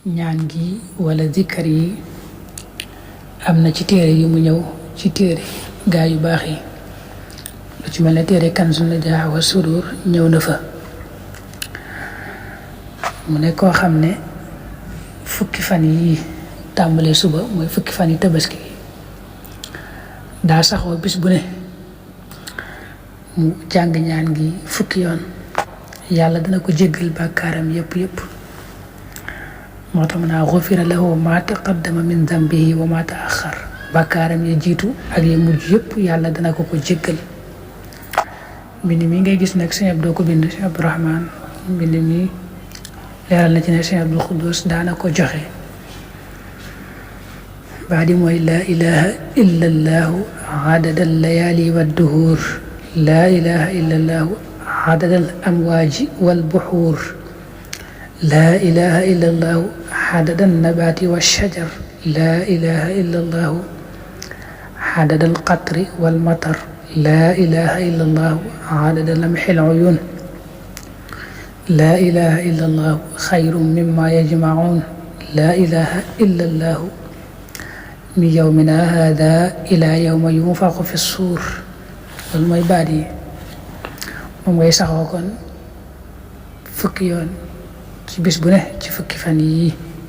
ñaan gi wala zikkar yi am na ci téere yi mu ñëw ci téere gaa yu baax yi lu ci mel ne téere Kanzun Najaa wa Sudur ñëw na fa mu ne koo xam ne fukki fan yi tàmbalee suba mooy fukki fan yi tabaski daa saxoo bis bu ne mu jàng ñaan gi fukki yoon yàlla dana ko jéggal bàkkaaram yépp moo tax mu naa xufira lahu ma taqaddama min dambihi wa ma taaxar bàkkaaram ya jiitu ak ya mujj yépp yàlla dana ko jéggal mbind mi ngay gis nag Sëñ Abdou ko bind Sëñ Abdourahman mbind mi leeral na ci ne Sëñ Abdul Xuddus daana ko joxe baa di mooy laa ilaha illa allahu adada allayaali wadduhur laa ilaha illa allahu adada al amwaaji walbuxuur laa ilaha illa allahu adada alnabaati walshajar laa ilaha illa allahu adada alqatri walmatar laa ilaha illa allahu adada lamxi aluyun laa ilaha illa allahu xayrun mimma yajmacuun laa ilaha illa allahu min yawmina hada ila yawma yunfaxu fi suur loolu mooy baat yi moom ngay saxoo kon fukki yoon ci bis bu ne ci fukki fan yii